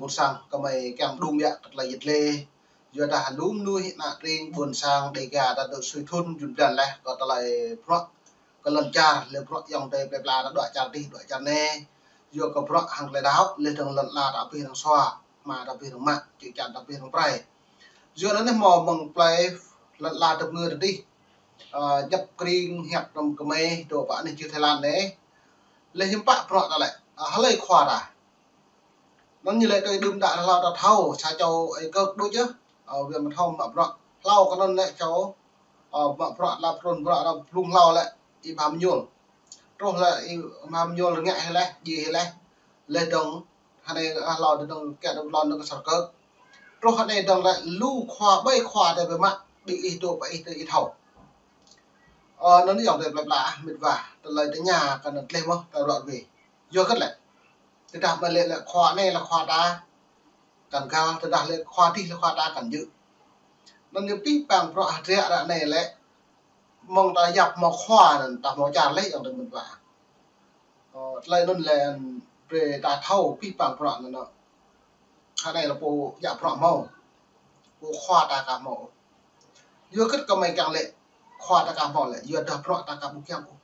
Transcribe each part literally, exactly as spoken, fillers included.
Ƀuôn sang kơmơi kiăng mđung biă kơ tơlơi yit lê. Yua dah lu mơnuih ană tring ƀuôn sang Dêga ta dŏ sui thŭn jŭn blan laih kơ tơlơi bruă kơ lŏn čar, lĕ bruă ayŏng adơi plơi pla ta dŏ čar dih, dŏ čar anai. Yua kơ bruă hăng tơlơi đaŏ, lĕ dơ̆ng lŏn ala ta abih arăng sua, hma ta abih arăng mă, čư̆ čan ta abih arăng prai. Yua anŭn anai hmâo mơ̆ng plơi lŏn ala tơpơngư ta dih, ơ, djŏp kring hiăp tơm kơmơi dŏ pơ anih čư̆ Thái Lan anai. Lĕ hiư̆m pă bruă ta lĕ, ơ, hlơi khua ta. Anŭn ñu lĕ tui đưm đă hlâo ta thâo, sa čô ơi kơk đôč yơh, ơ, wơ̆t mơ̆ thâo mă bruă. Hlâo kơ anŭn lĕ čô, ơ, mă bruă lăp trŭn bruă ta blung hlâo lĕ Y Bham Nhul. Truh lĕ Y Bham Nhul rơngiă hĭ laih, djai hĭ laih. Lĕ dơ̆ng, hơnai, ơ, hlâo dơ̆ng kiăng dơ̆ng lŏn dơ̆ng kơ sar kơk. Truh hơnai dơ̆ng lĕ lu khua, ƀơi khua ta ƀu mă, ƀing ih dŏ pơ ih tơ ih thâo. Ơ, anŭn ayŏng adơi plơi pla, mĕt wa, tơlơi tơña kơ anŭn tleh mơ̆, ta ruă wê. Yua hơget lĕ. Tơdah mă lĕ lĕ khua anai lĕ khua ta, kăn găl, tơdah lĕ khua dih lĕ khua ta kăn djơ̆. Anŭn ñu pĭ păng bruă hơdră ră anai lĕ, mơ̆ng ta yap hmâo khua anŭn ta hmâo čar laih ayŏng adơi mĕt wa. Ơ, tơlơi anŭn lĕ brơi ta thâo pĭ păng bruă anŭn. Hơnai lĕ pô yap bruă hmâo. Pô khua ta aka hmâo. Yua hơget kơmơi kiăng lĕ khua ta aka hmâo lĕ, yua dah bruă ta aka ƀu kiăng ôh.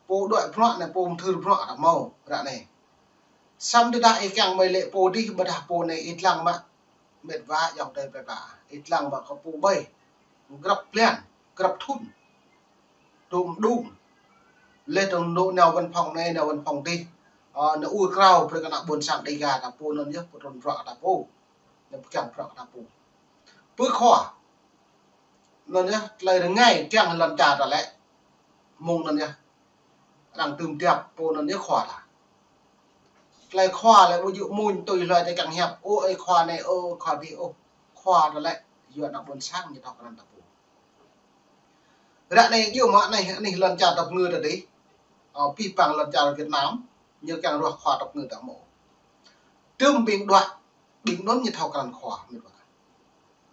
Pô đuaĭ bruă anai, pô mơthưr bruă ta hmâo ră anai. Samơ̆ tơdah ih kiăng mơi lĕ pô dih ƀôdah pô anai ih lăng mă, mĕt wa ayŏng adơi plơi pla. Ih lăng mă kơ pô ƀơi. Grăp blan, grăp thŭn. Dŏ mđung. Lĕ dơ̆ng dŏ nao văn phòng anai, nao văn phòng dih. Ơ, nao ur krao brơi kơ ană ƀuôn sang Dêga ta pô anŭn yơh, pô trŭn bruă ta pô. Nao pơgang bruă ta pô. Pơ khua. Anŭn yơh, tơlơi rơngai kiăng lŏn čar ta lĕ. Mơ̆ng anŭn yơh. Arăng tơm tiap pô anŭn yơh khua ta. Tơlơi khua lĕ ƀu djơ̆ mơ̆ng tui hlơi ta kiăng hiăp, ơ, ơi khua anai, ơ, khua dih, ơ. Khua ta lĕ, yua ană ƀuôn sang ñu thâo krăn ta pô. Ră anai djơ̆ mă anai, anih lŏn čar tơpơngư ta dih. Ơ, pĭ păng lŏn čar Việt Nam, ñu kiăng ruah khua tơpơngư ta mơ̆. Tơm ƀing đuaĭ, ƀing anŭn ñu thâo krăn khua, mĕt wa.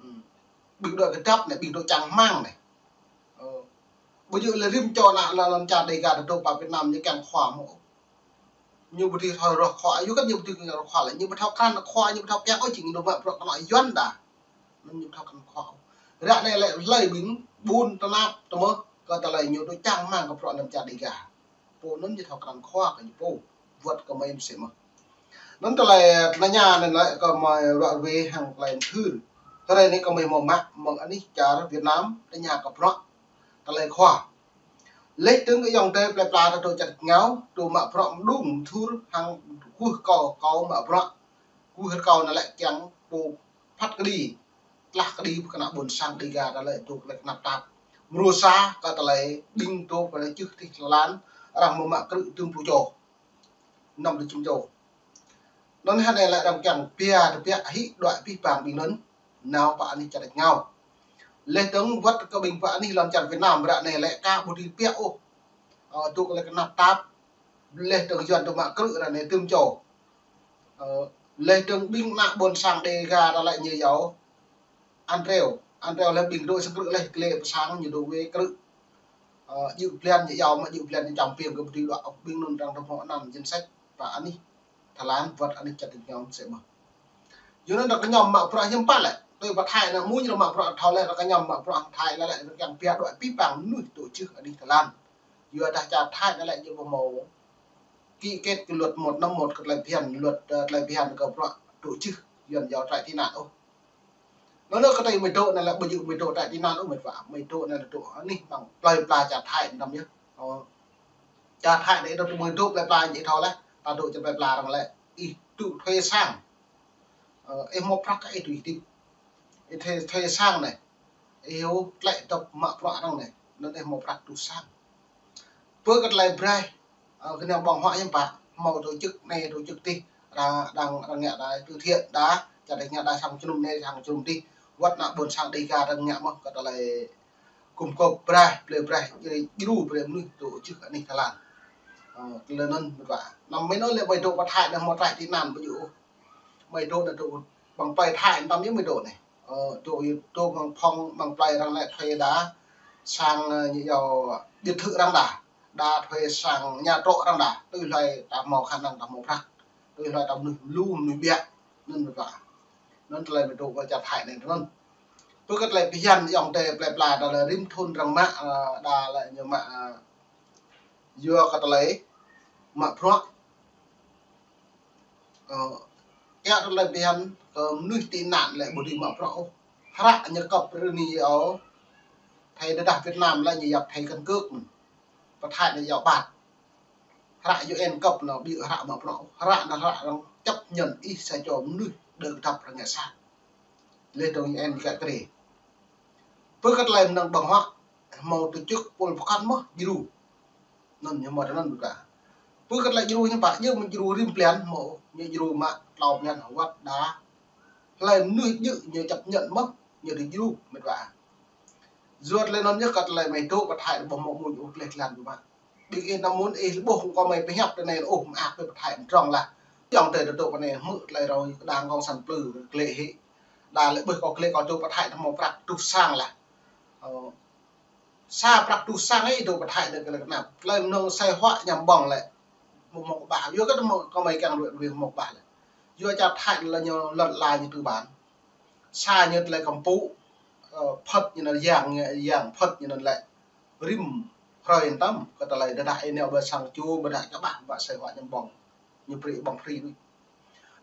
Ư. Ƀing dŏ kơdăp anai, ƀing dŏ čang rơmang anai. Ơ. Ƀu djơ̆ lĕ rĭm čô ană lŏn čar Dêga ta dŏ pơ Việt Nam ñu kiăng khua mơ̆. Ñu ƀu dưi thâo ruah khua, yua hơget ñu ƀu dưi ruah khua lĕ, ñu ƀu thâo krăn khua, ñu ƀu thâo kiăng ôh, jing ñu dŏ mă bruă kơnŏ Yuan đa. Anŭn ñu ƀu thâo krăn khua ôh. Ră anai lĕ hlơi ƀing ƀun tơnap tơmơ̆ kơ tơlơi ñu dŏ čang rơmang kơ bruă lŏn čar Dêga. Pô anŭn ñu thâo krăn khua kơ ñu pô. Wơ̆t kơmơi mơsĕ mơ̆n. Anŭn tơlơi tơña anŭn lĕ kơmơi ruă wê hăng tơlơi mơthưr. Tơlơi anai kơmơi hmâo mă mơ̆ng anih čar Việt Nam tơña kơ bruă tơlơi khua. Lĕ dơ̆ng ayŏng adơi plơi pla ta dŏ čar ngao, dŏ mă bruă mđung mơthưr hăng kwưh kâo, kâo mă bruă. Kwưh kâo anŭn lĕ kiăng pô phat kơđi, tlah kơđi pơ kơ ană ƀuôn sang Dêga ta lĕ dŏ tơlơi kơnap tap. Mrô sa kơ tơlơi ƀing dŏ pơ anai čư̆ tih Thái Lan, arăng hmâo mă krư̆ dŭm pluh čô. Năm pluh dŭm čô. Anŭn hơnai lĕ arăng kiăng pia tơbiă hĭ đuaĭ pĭ păng ƀing anŭn, nao pơ anih čar ngao. Lĕ dơ̆ng wơ̆t kơ ƀing pơ anih lŏn čar Việt Nam ră anai lĕ aka ƀu dưi pia ôh. Ơ, dŏ tơlơi kơnap tap, lĕ dơ̆ng Yuan dŏ mă krư̆ ră anai dŭm čô. Ơ, lĕ dơ̆ng ƀing ană ƀuôn sang Dêga ta lĕ ñu yua Andrew, Andrew lĕ ƀing dŏ sang krư̆ lĕ glĕ pơ sang ñu dŏ wê krư̆. Ơ, djơ̆ blan ñu yua mă djơ̆ blan ñu čăm piêng kơ ƀu dưi đuaĭ ƀing anŭn arăng dŏ hmâo anăn danh sách pơ anih Thái Lan wơ̆t anih čar ngao mơsĕ mơ̆n. Yua anŭn arăng kơñăm mă bruă hiư̆m pă lĕ. Tui pơ Thái anai mơ̆n ñu mă bruă thâo lĕ arăng kơñăm mă bruă Thái lĕ lĕ arăng kiăng pia đuaĭ pĭ păng mơnuih dŏ čư̆ anih Thái Lan. Yua dah čar Thái anai lĕ ñu ƀu hmâo ký kết kơ luật một năm một kơ tơlơi phiăn, luật, ơ, tơlơi phiăn kơ bruă dŏ čư̆ Yuan yua trại tị nạn ôh. Anŭn lĕ kơ tơlơi mơi dŏ anai lĕ ƀu djơ̆ mơi dŏ trại tị nạn ôh mĕt wa, mơi dŏ anai lĕ dŏ anih mơ̆ng plơi pla čar Thái anăm yơh. Ơ. Čar Thái anai dŏ mơi dŏ plơi pla ñu thâo lĕ, ta dŏ čar plơi pla arăng lĕ, ih dŏ thuê sang. Ơ, ih hmâo prăk ih dŏ ih tĭp. Ih thuê, thuê sang anai. Ih hyu tlĕ dŏ mă bruă arăng anai. Anŭn ih hmâo prăk dŏ sang. Pơ kơ tơlơi braih, ơ, kơ anai ƀơ̆ng huă hiư̆m pă, hmâo tổ chức anai, tổ chức dih, arăng, arăng, arăng ngă đa từ thiện đa, čar đa ngă đa sang jơnum anai, sang jơnum dih, wơ̆t ană ƀuôn sang Dêga arăng ngă mơ̆n kơ tơlơi gum gôp braih, blơi braih, djru brơi mơnuih dŏ čư̆ anih Thái Lan. Ơ, tơlơi anŭn mĕt wa. Anăm mơi anŭn lĕ mơi dŏ pơ Thái anai hmâo trại tị nạn ƀu djơ̆ ôh. Mơi dŏ anai dŏ ƀăng plơi Thái anăm yơh mơi dŏ anai. Ơ, dŏ, dŏ ƀăng phòng, ƀăng plơi arăng lĕ thuê đa sang, ơ, ñu yua biệt thự arăng đa. Đa thuê sang nhà trọ arăng đa. Tui hlơi ta hmâo khả năng ta hmâo prăk. Ơi, hlơi ta mơnuih lu, mơnuih ƀiă. Anŭn mơ̆n ƀă. Anŭn tơlơi mơ̆ dŏ kơ čar Thái anai anŭn. Pơ kơ tơlơi phiăn ayŏng adơi plơi pla, đa lĕ rĭm thŭn arăng mă, ơ, đa lĕ ñu mă, ơ, yua kơ tơlơi mă bruă. Ơ, kiăng tơlơi phiăn kơ mơnuih tị nạn lĕ ƀu dưi mă bruă ôh. Hră ñu kơp rơni ôh. Thai tơdah Việt Nam lĕ ñu yap thai căn cước. Pơ Thái anai yap ƀat. Hră U N kơp anŭn ƀu hră mă bruă ôh. Hră anŭn hră arăng chấp nhận ih sa čô mơnuih đơ kơdăp arăng ngă sat. Lĕ dŏng U N kă krê. Pơ kơ tơlơi mơnơ̆ng ƀơ̆ng huă, hmâo tổ chức pôl pơkŏn mơ̆ djru. Anŭn ñu hmâo tơ anŭn ƀu kă. Pơ kơ tơlơi djru ñu ƀă, djru mă djru rĭm blan hmâo, ñu djru mă klâo blan wăt đa. Hlơi mơnuih djơ̆ ñu chấp nhận mơ̆, ñu dưi djru, mĕt wa. Yua tơlơi anŭn ñu kơ tơlơi mơ̆ dŏ pơ Thái ƀu hmâo mơ̆n ôh, tơlơi tlan ƀu mă. Ƀing ih anăm mơ̆n ih ƀuh kơ mơ̆ pơhiăp tơ anai ôh, mă ƀơi Thái mơdrŏng lah. Ayŏng adơi dŏ pơ anai hmư̆ tơlơi roi đang kông săn plư, klĕ hĭ. Đa lĕ ƀuh kơ klĕ kơ dŏ pơ Thái hmâo prăk rơtuh sang lah. Ơ, sa prăk rơtuh sang ih dŏ pơ Thái lĕ kơ lĕ kơnăp. Tơlơi mơnơ̆ng sai huă ñăm ƀơ̆ng lĕ. Mơ̆ hmâo kơ ƀah. Yua kơ mơ̆ kơ mơ̆ kiăng ruai ruai hmâo kơ ƀah lĕ. Yua čar Thái lĕ ñu lŏn ala ñu tơƀan. Sa ñu tơlơi kơmpŭ, ơ, phŏt ñu anŭn yang, yang phŏt ñu anŭn lĕ. Rĭm hrơi tăm, kơ tơlơi tơdah ih nao ƀơi sang čô, ƀơdah čơƀah, ƀă sai huă ñăm ƀơ̆ng. Ñu brơi ƀơ̆ng free đôč.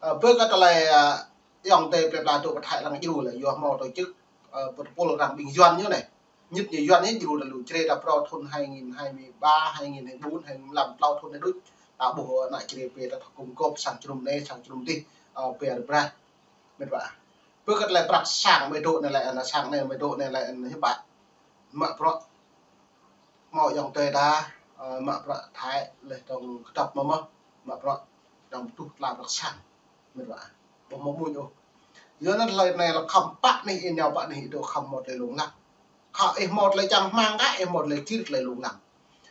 Ơ, pơ kơ tơlơi, ơ, ayŏng adơi plơi pla dŏ pơ Thái arăng djru lĕ, yua hmâo tổ chức, ơ, pơtơpul arăng ƀing Yuan ñu anai. Ñit ñu Yuan ñu djru ta lu, črê ta prŏ thŭn hai nghìn hai mươi ba, hai nghìn hai mươi bốn, hai nghìn lăm, klâo thŭn anai đôč. Ta ƀuh ană črê pê ta thâo gum gôp sang črŭm anai, sang črŭm adih, ơ, pê rơbrah. Mĕt wa. Pơ kơ tơlơi prăk sang mơ̆ dŏ anai lĕ, ană sang anai mơ̆ dŏ anai lĕ, ană hiư̆m pă. Mă bruă. Hmâo ayŏng adơi ta, ơ, mă bruă Thái lĕ dŏng kơdŏp mơ̆ mơ̆. Mă bruă dŏng tuh tla prăk sang. Mĕt wa. Ƀu hmâo mơ̆n ôh. Yua anŭn tơlơi anai lĕ khŏm pă anih, ih nao pă anih ih dŏ khŏm hmâo tơlơi lông lăng. Kơ ih hmâo tơlơi čang hmang kơ, ih hmâo tơlơi gir tơlơi lông lăng.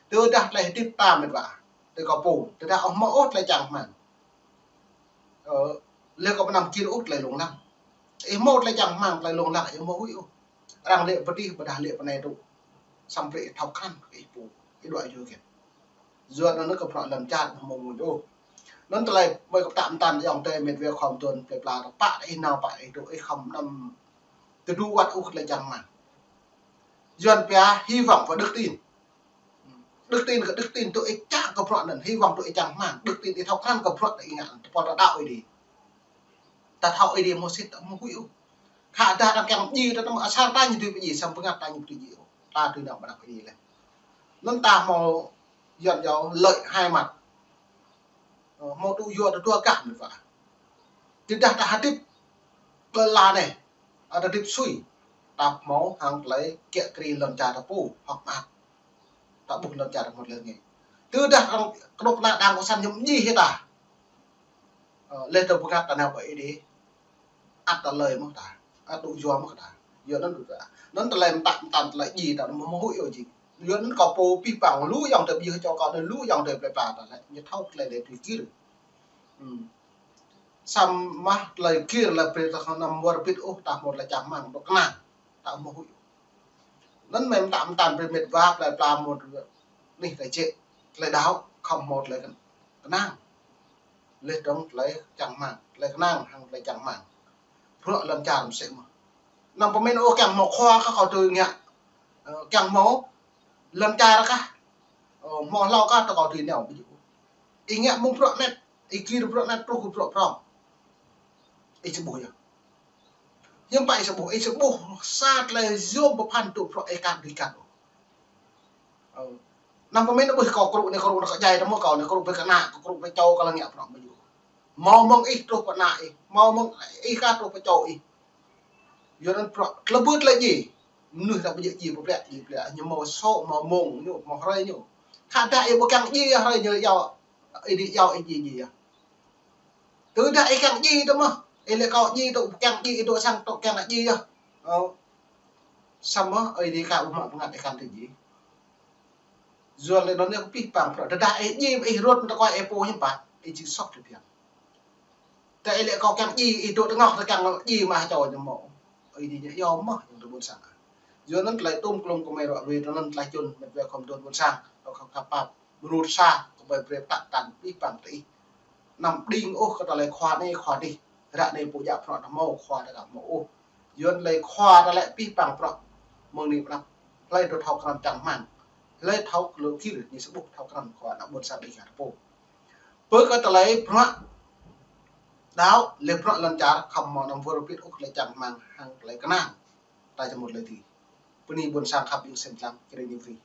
Tơdah tơlơi hơdip ta mĕt wa. Tơ kơ pô. Tơdah ƀu hmâo ôh tơlơi čang hmang. Ơ, lĕ kơ pơnăm gir ôh tơlơi lông lăng. Ih hmâo tơlơi čang hmang tơlơi lông lăng, ih hmâo huĭ ôh. Arăng lĕ pơdih, ƀơdah lĕ pơnai tŭ. Samơ̆ ih thâo krăn kơ ih pô, ih đuaĭ yua kĕt. Yua anŭn kơ bruă lŏn čar ƀu hmâo mơ̆n ôh. Anŭn tơlơi ƀơi kơ pơtă pơtăn ayŏng adơi mĕt wa khŏm tuan plơi pla ta pă ih nao pă ih dŏ ih khŏm anăm tơdu wăt ôh tơlơi čang hmang. Yuan pia hy vọng và đức tin. Đức tin kơ đức tin tŭ ih čang kơ bruă anŭn, hy vọng tŭ ih čang hmang, đức tin ih thâo krăn kơ bruă ta ih ngă, tơpă ta đaŏ Ơi Adai. Ta thâo Ơi Adai hmâo sĭt, ta hmâo huĭ ôh. Khă dah arăng kiăng djai ta, ta mơ̆ asar ta ñu dưi pơdjai, samơ̆ bơngăt ta ñu ƀu dưi djai ôh. Ta dưi nao ƀơdah Ơi Adai lĕ. Anŭn ta hmâo Yuan yua lợi hai mặt. Ơ, hmâo tŭ yua tơdua gah mĕt wa. Tơdah ta hơdip ƀơi lŏn anai, ta hơdip sui, ta hmâo hăng tơlơi kiă kriê lŏn čar ta pô, hŏk mơak. Ta ƀuh lŏn čar ta hmâo tơlơi ngă. Tơdah arăng kơnuk kơna đang kơsăn ñu djai hĭ ta. Ơ, lĕ tơ bơngăt ta nao ƀơi Ơi Adai. Ăt tơlơi mơ̆ ta, ăt tŭ yua mơ̆ ta. Yua anŭn tŭ ta. Anŭn tơlơi mơtă mơtăn tơlơi djai ta mơ̆ hmâo huĭ ôh djai. Yua anŭn kơ pô pih păng lu ayŏng adơi ƀiă čô kơ anŭn lu ayŏng adơi plơi pla ta lĕ. Ñu thâo tơlơi lĕ tui gir. Hmm. Samơ̆ tơlơi gir lĕ brơi ta khŏm anăm wơr bĭt ôh, ta hmâo tơlơi čang hmang dŏ kơnang. Ta hmâo huĭ ôh. Anŭn mơ̆ mơtă mơtăn brơi mĕt wa plơi pla mơ̆ anih ta jĕ tơlơi đaŏ khŏm hmâo tơlơi kơnang. Lĕ dŏng tơlơi čang hmang, tơlơi kơnang hăng tơlơi čang hmang. Bruă lŏn čar mơsĕ mơ̆n. Anăm pơmĭn ôh kiăng hmâo khua kơ kâo tui ngă, ơ, kiăng hmâo lŏn čar kah, ơ, hmâo hlâo kah tơ kâo tui nao ƀu djơ̆. Ih ngă mơ̆ng bruă anet, ih gir bruă anet truh kơ bruă prŏng. Ih či ƀuh yơh. Hiư̆m pă ih či ƀuh, ih či ƀuh sa tơlơi yôm pơphan tŭ bruă ih kăn dưi kăn ôh. Ơ. Anăm pơmĭn ƀuh kâo krŭ anai krŭ anai kơ djai tơmơ̆ kâo anai krŭ brơi kơ ană, kâo krŭ brơi čô kâo lăng ngă bruă mơ̆ yơh. Hmâo mơ̆ng ih truh pơ ană ih, hmâo mơ̆ng ih kah truh pơ čô ih. Yua anŭn bruă tơlơi ƀu tơlơi djai. Mơnuih ta ƀu djơ̆ djai pơplĕ, djai pơplĕ. Ñu hmâo sô, hmâo mông, ñu hmâo hrơi ñu. Khă dah ih ƀu kiăng djai hrơi ñu yua, ih djai yua, ih djai djai yơh. Tơdah ih kiăng djai tơmơ̆, ih lĕ kâo djai tŭ, kiăng djai tŭ sang tŭ kiăng djai yơh. Ơ. Samơ̆ Ơi Adai kơ ƀu mă bơngăt ih kăn tui djai. Yua lĕ anŭn ñu pih păng bruă. Tơdah ih djai ih rŭt tơ kơ ih pô hiư̆m pă, ih či sŏk tui phiăn. Tơ ih lĕ kâo kiăng djai, ih dŏ tơngŏh tơ kiăng djai mă čô ñu hmâo. Ơi Adai ñu yua mơ̆ ayŏng adơi ƀuôn sang. Yua anŭn tơlơi tŭm klŭm kơ mơi ruă ruai, tơlơi anŭn tơlơi čun mĕt wa khŏm tuan ƀuôn sang, kâo khŏm khăp pap. Mơnuih sa, kơ ƀai brơi pơtă pơtăn pih păng tơ ih. anăm đing ôh kơ tơlơi khua anai khua adih. Ră anai pô djă bruă anăm hmâo, khua ta aka hmâo ôh. Yua anŭn tơlơi khua ta lĕ pih pang bruă mơ̆ng anai pơ anăp. Hlơi dŏ thâo krăn čang rơmang. Hlơi thâo kơ lŏ kir ñu sa ƀuh thâo krăn khua ană ƀôn sang Dega ta pô. Pơ kơ tơlơi bruă đaŏ, lĕ bruă lŏn čar khŏm hmâo anăm wơr bĭt ôh kơ tơlơi čang rơmang hăng tơlơi kơnang. Ta či mŭt lơi tih. Bơni ƀôn sang khăp yŭ sem lăng, čơrĕ ñu brơi.